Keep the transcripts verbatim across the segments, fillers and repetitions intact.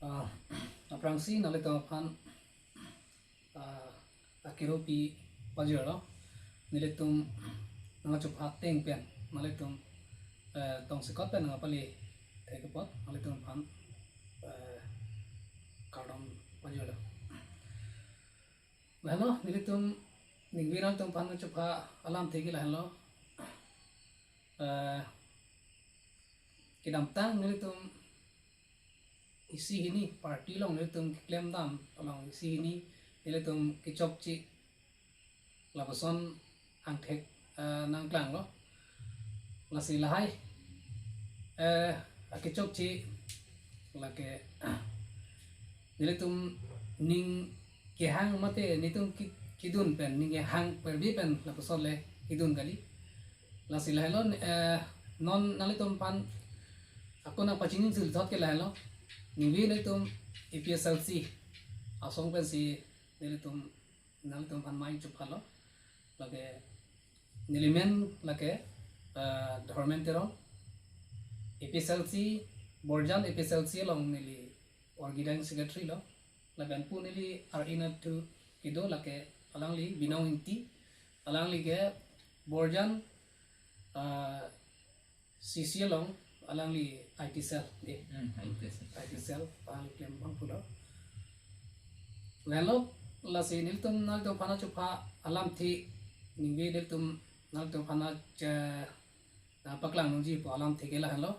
Ah, aphrangsi nanglitum aphan, ah, akiropi pajirlo. Nelitum nangchupha ateng pen nanglitum, eh, tongsekot pen nangpale thek apot nanglitum aphan, eh, kardom pajirlo. Lahenlo, nelitum ningve nanglitum aphan nangchupha alamthe ke lahenlo. Eh, kedamtang nelitum isi hini party along nelitum keklemdam along isi hini nelitum kechokche lapuson angthek, eh, nangklanglo. Lasi lahai, eh, akechokche lake nelitum ning kehang mate nelitum ki-, kedun pen, ning kehang perbi pen lapuson le kedun kali. Lasi lahenlo, eh, non nanglitum aphan ako nangpachini sil thot ke lahenlo. Ningve nelitum A P H L C asong pensi nelitum nanglitum aphan main chuphalo. Lake neli men lake, eh, Dharmen Teron, A P H L C, Borjan A P H L C along neli organizing secretary lo. Lapen pu neli R A Nath thu kedo lake alangli Binong Ingti, alangli ke Borjan, eh, C C along alangli I T cell, eh, Hmm, I T cell. I T cell, alangli klem abang pulo. Lahenlo, lasi nelitum nanglitum aphan nangchupha alamthe ningve nelitum nanglitum aphan nang che-, nangpaklang nangji pu alamthe ke lahenlo.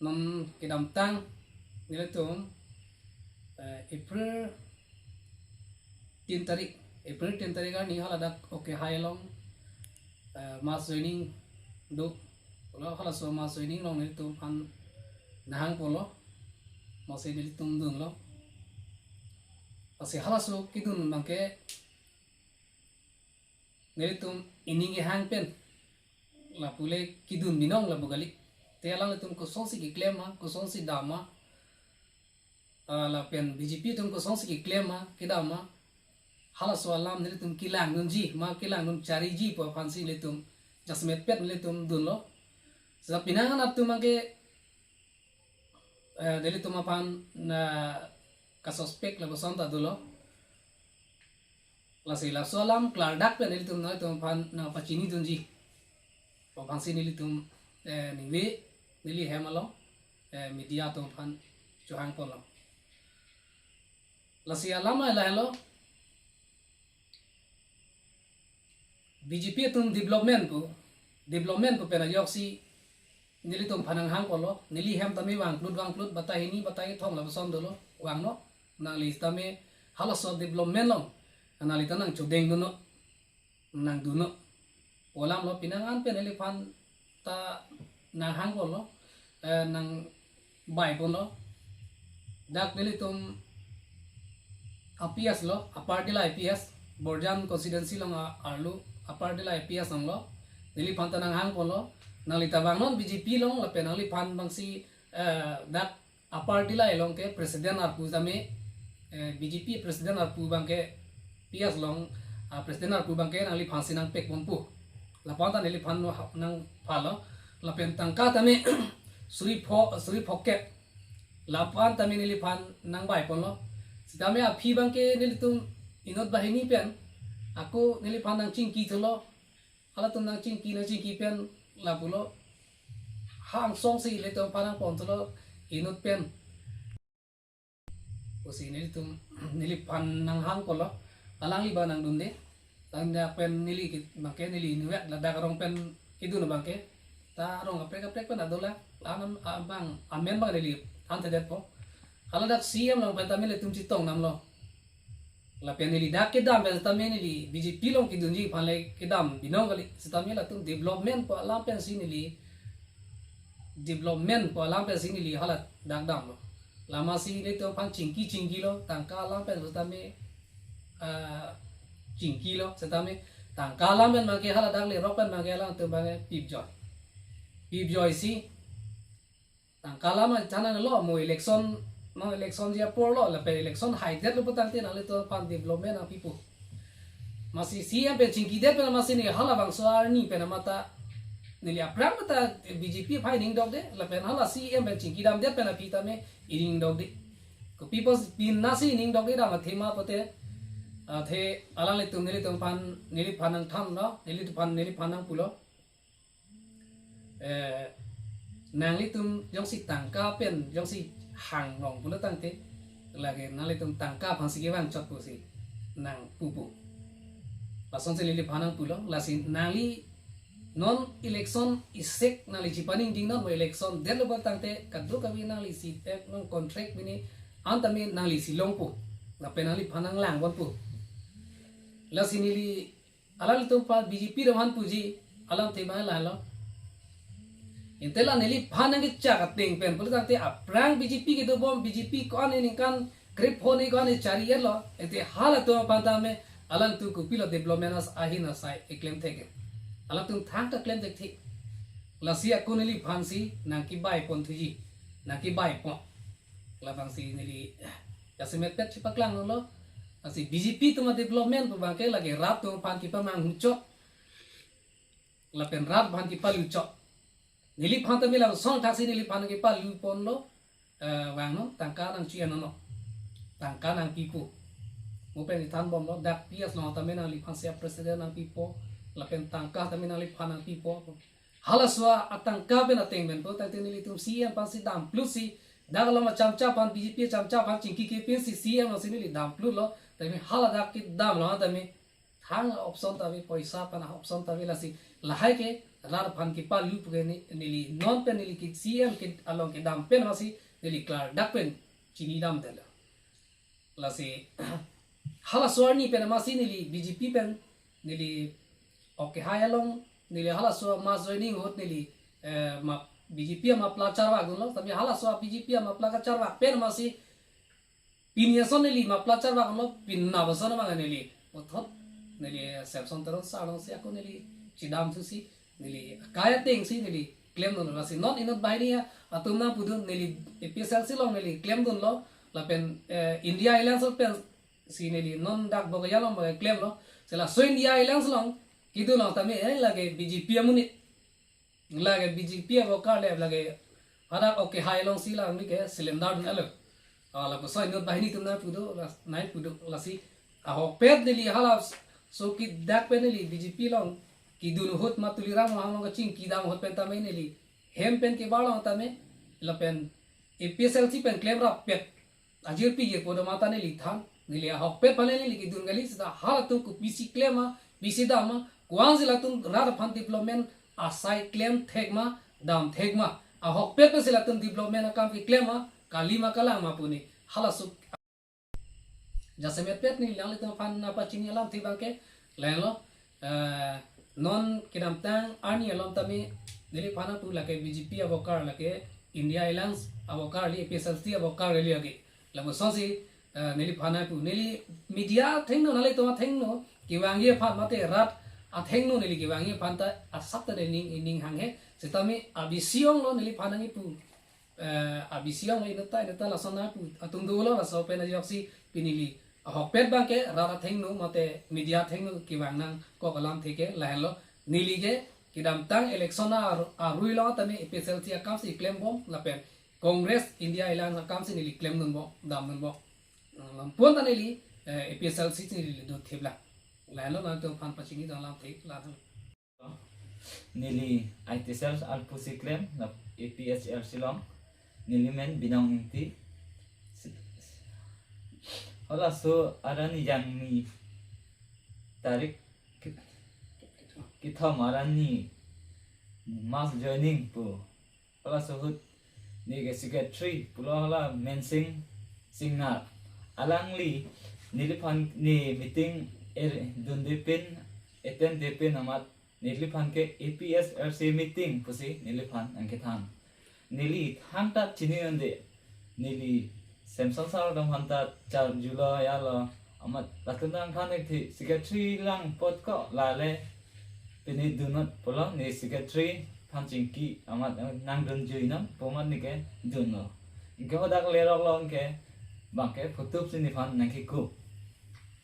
Non kedamtang nelitum, eh, April tin tarik, April tin tarik arni haladak Oke Hai along, eh, mass joining do. Lo halaso mass joining along nelitum aphan nanghang polo. Masi nelitum dunlo. Lasi halaso kedun abangke nelitum ining ihang pen lapu le kedun binong lapu kali. Te alanglitum kosonsi keklem ma, kosonsi dam ma, ah, lapen B J P atum kosonsi keklem ma, kedam ma, halaso alam nelitum kelang dunji ma, kelang dun chariji pu aphansi nelitum jasemet pet nelitum dunlo. Seta penang anat atum abangke, eh, nelitum aphan na kasuspek lapuson ta dolo. Lasi laso alam klardak pen nelitum nanglitum aphan nangpachini dunji pu aphansi nelitum, eh, ningve neli hem along, eh, media atum aphan chohang ponlo. Lasi alam lahelo, B J P atum development pu, development pu pen ajoksi nelitum aphan nanghang polo, neli hem tame vangplut vangplut, batai hini batai kethom lapuson dolo, vangnon, nangli tame halaso development along nangli ta nangchodeng dunnon, nangdunnon. Pu alam lo, penang an pen neliphan ta nanghang polo, eh, nangbai ponlo. Dak nelitum A P S lo, Upper Dillai A P S, Borjan constituency along a-, arlo Upper Dillai A P S along lo. Neliphan ta nanghang polo. Nangli ta vangnon B J P along lapen nangliphan abangsi, eh, dak Upper Dillai along ke president arpu tame, eh, B J P president arpu abangke P S along, ah, president arpu abangke nangliphansi nangpek ponpo. Lapu-an ta neliphan no ha-, nangphalo. Lapen tangka tame suri pho, suri phokep. Lapu-an tame neliphan nangbai ponlo. Sitame aphi abangke nelitum inut banghini pen ako neliphan nangchingki thulo. Halatum nangchingki, nangchingki pen lapulo. Ha angsong si ilitum aphan nangpon thulo inut pen pusi nelitum, neliphan nanghang polo. Alangli abang nangdunde. Tangka pen neli ki-, abangke neli inutvet ladak arong pen kedun abangke. Ta arong kaprek kaprek pen adolang. Anam abang, amen abang neli thanthedetpo. Haladak C M along pen tame ilitum chetong damlo. Lapen neli dak kedam pen setame neli B J P along kedunji aphan le kedam binong kali. Setame latum development pu alam pensi neli, development pu alam pensi neli haladak damlo. Lamasi ilitum aphan chingki chingkilo, tangka alam pen setame, ah, chingkilo, setame tangka alam pen abangke haladak lerok pen abangke alangtum abangke pipjoi. Pipjoisi tangka alam chethanlo mo election, mo election ji apor lo, lapen election haidetlo putangte nanglitum aphan development nangpipo. Masi C M pen chingkidet pen masi neli halabangso arni pen mata neli aphrang mata B J P aphan ining dokde, lapen hala C M pen chingkidamdet pen aphi tame ining dokde. Kopi apotsi pinasi ning dok-i dam athema pote, athe alanglitum nelitum aphan, neliphan nangthanlo, neliphan, neliphan nangpulo. Eh, nanglitum jongsi tangka pen jongsi hang long pulo tangte, lake nanglitum tangka aphansi kevang chot pusi nangpupo. Lasonsi neliphan nangpulo, lasi nangli non election isek nangli chipaningding non mo election det lo pulo tangte kadokave nangli si ek non contract bini an tame nangli si longpo. Lapen nangliphan nanglang ponpo. Lasi neli alanglitum aphan B J P atum aphan puji alam tema lahelo. Inte la neliphan nangkechak ateng pen pulo tangte aphrang B J P kedobom, B J P ko-an ningkan krepho ni ko-an chari-et lo. Ente halatum aphan tame alangtum kopilo development as ahin asai eklem thek. Alangtum thangta klem thekthe. Lasi ako neliphansi nangkebai ponthuji, nangkebai pon. Labangsi neli jasemet pet chepaklanglo. Lasi B J P atum adevelopment pu abangke lake rat atum aphan kepamanghu chot, lapen rat aphan kepalu chot. Neliphan tame lason thaksi neliphan kepalu ponlo. Eh, vangnon, tangka nangchi-ennon, tangka nangpipo. Mo pen ithan bomlo, dak P S along tame nangliphansi a-president nangpipo, lapen tangka tame nangliphan nangpipo. Halaso atangka pen ateng pen pulo tangte nelitum C M aphansi damplutsi, dak along achamcha aphan, B J P achamcha aphan chingki kepinsi C M alongsi neli damplutlo, tame hala dak kedam along tame thang option ta ave, poisa aphan option ta ave, lasi lahai ke rat aphan kepalu puke ne, neli non pen neli ke C M ke along kedam pen masi neli klardak pen chinidamdetlo. Lasi halaso arni pen masi neli B J P pen neli, okay, hai along neli halaso mass joining ahut neli, eh, ma, B J P amapla charvakdunlo, tapi halaso B J P amapla kacharvak pen masi pini ason neli mapla charvaklo, pini ason abang neli puthot neli Samson Teron sir alongsi ako neli chidamthusi neli akai atengsi neli klemdun, lasi non inut banghini atum nangpudun neli A P H L C along neli klemdunlo, lapen, eh, India Alliance pensi neli non dak Bodh Gaya along bang klemlo. Sela so India Alliance along kedun along tame, eh, lake B J P amonit, lake B J P a-worker le lake hadak, okay, hai alongsi la neli ke cylinder dun alo. Ah, lapuson inut banghini atum nangpudo, la, nangpudo, lasi ahokpet neli halaso ke dak pen neli B J P along kedun ahut ma Tuliram Ronghang along kachingki dam ahut pen tame neli hem pen kebar along tame lapen A P H L C pen klemrappet ajirpi je podo mata neli than, neli ahokpet aphan neli kedun kali, seta halatum kopisi klem ma, pisi dam ma, ko-ansi latum rat aphan development asai klem thek ma, dam thek ma, ahokpet pensi latum development akam keklem ma, kali ma kalang ma pu ne halaso jasemet pet neli alanglitum aphan nangpachini alamthe abangke lahelo. Eh, non kedamtang arni along tame neliphan nangpu lake B J P a-worker, lake India Alliance a-worker kali, A P H L C a-worker kali lake. Lapusonsi, eh, neliphan nangpu, neli media athengno, nanglitum athengno kevangji aphan mate rat athengno neli kevangji aphan ta asap ta neli ning, ning hanghe. Setame a-B C onglo neliphan nangkipu, eh, a-B C onglo, inut ta, inut ta lason nangpu atum dolo, laso pen ajoksi pini neli ahokpet abangke rat athengno mate media athengno kevang nangkok alamthe ke lahenlo. Neli ke kedamtang election a-, arui along tame A P H L C akamsi klembom lapen Congress India Alliance akamsi neli klemdunbom, damdunbom. Lampun ta neli, eh, A P H L C si neli dothe lang. Lahenlo nangtum aphan pachini dam alamthe lahenlo. Neli I T cell alpusi klem la A P H L C along. Neli men Binong Ingti. Halaso arni jangni tarik ke-, kethom arni mass joining pu. Halaso ahut neli ke secretary pulo hala Mensing Singnar. Alangli neliphan ne meeting er dundepin, attend depin amat neliphan ke A P H L C meeting pusi neliphan nangkethan. Neli thangta chinidunde, neli Samson sir atum aphan ta charjulo yalo, amat latum nangthan thekthe, secretary lang apot ko lale pini dunnon pulo, ne secretary aphan chingki amat nangdunjuinon pu amat ne kedunlo. Anke hadak leroklo anke abangke photo si nephan nangkekup.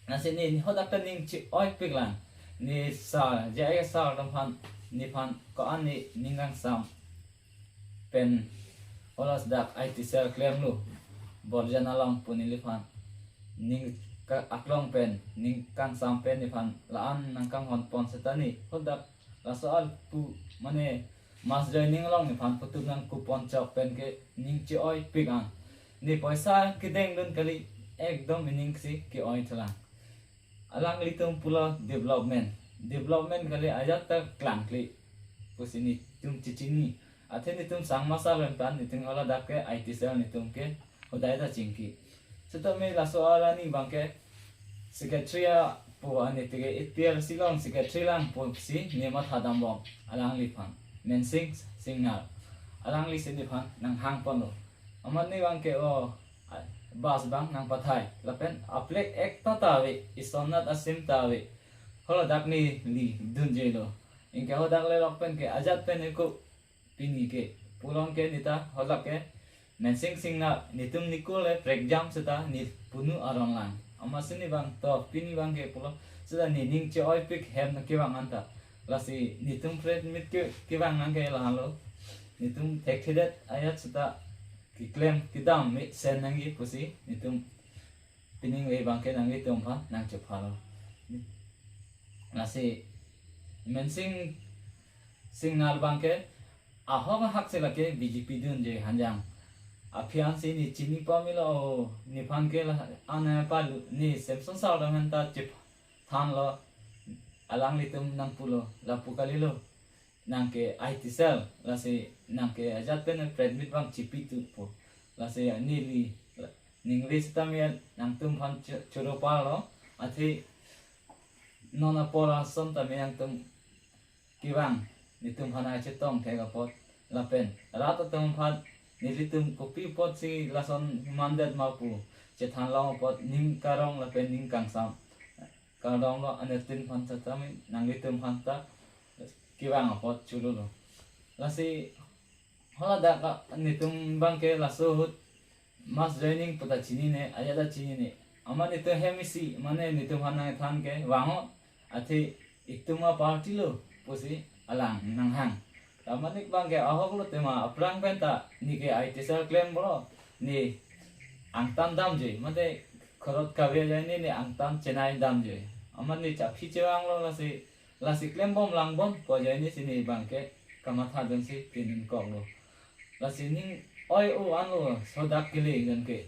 Lasi ne hadak ta ning chi-oipik lang. Ne sir, J I sir atum aphan, nephan ko-an ne ning kangsam pen halaso dak I T cell klemlo. Borjan along pu neliphan ning ka-, aklong pen, ning kangsam pen neliphan la-an nangkanghon pon seta ne hadak laso arpu mane mass joining along neliphan putup nangkupon chok pen ke ning che-oipik an. Ne poisa kedengdun kali, ekdom ining si ke-oi thulang. Alanglitum pulo development. Development kali ajat ta klangkle pusi netum chechini. Athe netum sangmasa lempan netum haladak ke I T cell netum ke hodai ta chingki. Seta me laso arani abang ke secretary apo ani tike A P L C along secretary lang pusi ne mathadam bom alangliphan. Mensing Singnar. Alangli si neliphan nanghang ponlo. Amat ne abang ke o a-, bus abang nangpathai. Lapen a-flag ekta ta ave, isonat asim ta ave. Haladak neli dunjelo. Anke hadak le lok pen ke ajat pen eko pini ke. Pulo ke neta hadak ke Mensing Singnar netum nikul le prekjam seta ne punu aron lang. Amatsi ne abang to pini abang ke pulo seta ne ning che-oipik hem na kevang anta. Lasi netum press meet ke kevang nang ke lahelo. Netum thekthedet ajat seta keklem kedam me sen nangji pusi netum pining ve abang ke nanglitum aphan nangchephalo. Lasi Mensing Singnar abang ke ahok ahak si lake B J P dunje hanjang. Aphi an si ne chini pamelo, o, nephan ke la ana palu ne Samson Sar dam han ta chepthanlo, alanglitum nangpulo lapu kalilo. Nang ke I T cell, lasi nang ke ajat pen press meet abang chipi tu po. Lasi neli ningve seta me nangtum aphan cho-, choro parlo. Athe non apor ason ta me nangtum kevang netum aphan nangchetong thek apot lapen rat atum aphan nelitum kopi apotsi lason mandet ma pu chethan long apot ning karong lapen ning kangsam kardom lo, anertin aphan ta tame nanglitum aphan ta kevang apot cholo lo. Lasi haladak a netum abang ke laso ahut mass joining puta chinine, ajat ta chinine. Amat netum hem isi mane netum aphan nangthan ke vangnon, athe itum a-party lo pusi alang nanghang. Amat ne abang ke ahok lo tema, aphrang pen ta ne ke I T cell klem bro, ne angtan damje, mate khorot kave ajoine ne angtan chenai damje. Amat ne chaphi chevanglo, lasi, lasi klem bom lang bom pu ajoine si ne abang ke kamathadun si pinin koklo. Lasi ning oi o anlo sodak kele jon ke.